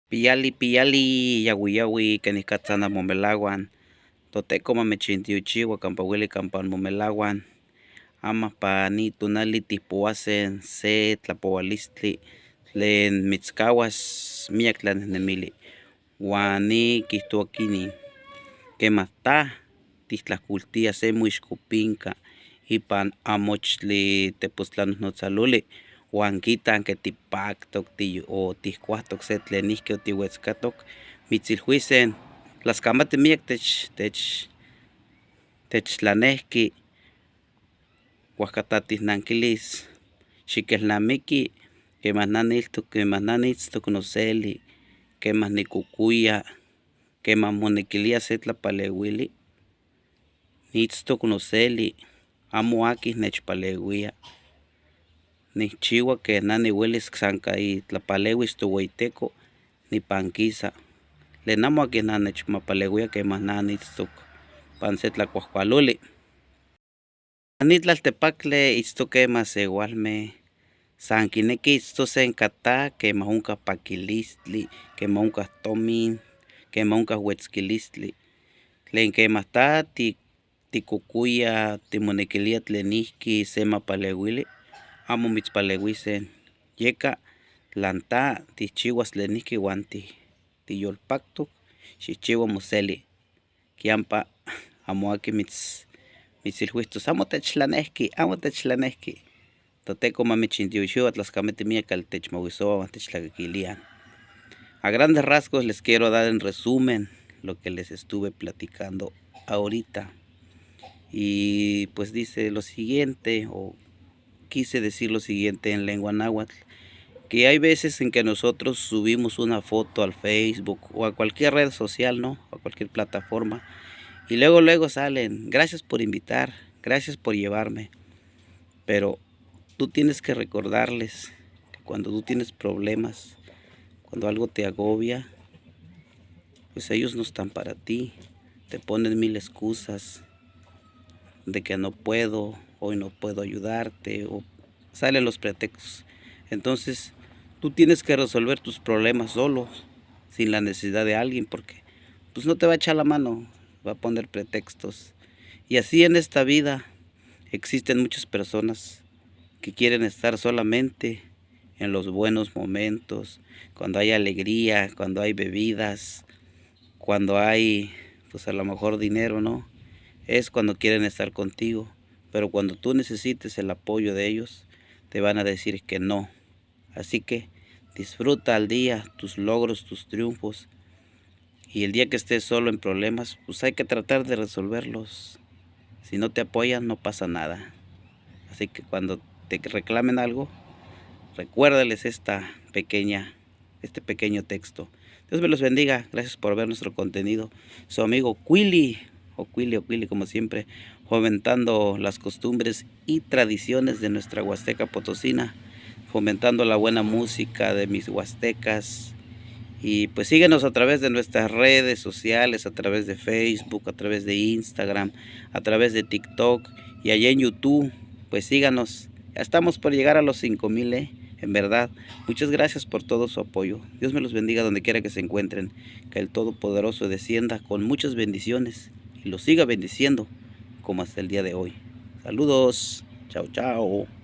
Piyali, piyali, yahui, yahui, quenicatza nanmomelahuan. Toteco mamechintiochihua campa hueli campa anmomelahuan. Ama pa ni tonali tijpohuase se tlapohualistli tlen mitzcahuas miyac tlanejnemili. Huan ni quiijtohua quinin: quema ta tijtlajcoltía se moixcopinca ipan amochtli tepostlanojnotzaloli huan quitaj que tipactoc o tijcuajtoc se tlenijqui o tihuetzcatoc, mitzilhuise tlascamati miyac techtlanejqui. Huajca ta tijnanquilis: xiquelnamiqui quema na niitztoc, quema na niitztoc noseli, quema nicocoya, quema monequilía se tlapalehuili, niitztoc noseli, amo aqui nechpalehuía. Nijchihua que na nihuelis san ica itlapalehuis Tohueyiteco nipanquisa. Tlen amo aqui nechmapalehuía quema na niitztoc ipan se tlacuajcualoli. Ni tlaltepactli itztoque masehualme san quinequij itztose ica ta quema onca paquilistli, quema onca tomin, quema onca huetzquilistli. Tlen quema ta ticocoya, timonequilía tlenijqui se mapalehuili, amo mitzpalehuise. Yeca tlan ta tijchihuas tlenijqui huan tiyolpactoc, xijchihua moseli. Quiyampa amo aqui mitzilhuijtos amo techtlanejqui, amo techtlanejqui. Toteco ma michintiochihua. Tlascamati miyac catli techmahuisohuaj huan techtlacaquilíaj. A grandes rasgos les quiero dar en resumen lo que les estuve platicando ahorita. Y pues dice lo siguiente, o quise decir lo siguiente en lengua náhuatl, que hay veces en que nosotros subimos una foto al Facebook o a cualquier red social, ¿no? O cualquier plataforma, y luego, luego salen: gracias por invitar, gracias por llevarme. Pero tú tienes que recordarles que cuando tú tienes problemas, cuando algo te agobia, pues ellos no están para ti. Te ponen mil excusas de que no puedo, hoy no puedo ayudarte, o salen los pretextos. Entonces, tú tienes que resolver tus problemas solo, sin la necesidad de alguien, porque pues no te va a echar la mano, va a poner pretextos. Y así en esta vida existen muchas personas que quieren estar solamente en los buenos momentos, cuando hay alegría, cuando hay bebidas, cuando hay, pues a lo mejor dinero, ¿no? Es cuando quieren estar contigo, pero cuando tú necesites el apoyo de ellos, te van a decir que no. Así que disfruta al día tus logros, tus triunfos, y el día que estés solo en problemas, pues hay que tratar de resolverlos. Si no te apoyan, no pasa nada. Así que cuando te reclamen algo, recuérdales este pequeño texto. Dios me los bendiga. Gracias por ver nuestro contenido. Su amigo Quili, o Quili, o Quili, como siempre, fomentando las costumbres y tradiciones de nuestra Huasteca Potosina, fomentando la buena música de mis huastecas. Y pues síguenos a través de nuestras redes sociales, a través de Facebook, a través de Instagram, a través de TikTok y allá en YouTube. Pues síganos. Ya estamos por llegar a los 5000, En verdad, muchas gracias por todo su apoyo. Dios me los bendiga donde quiera que se encuentren. Que el Todopoderoso descienda con muchas bendiciones y los siga bendiciendo como hasta el día de hoy. Saludos. Chao, chao.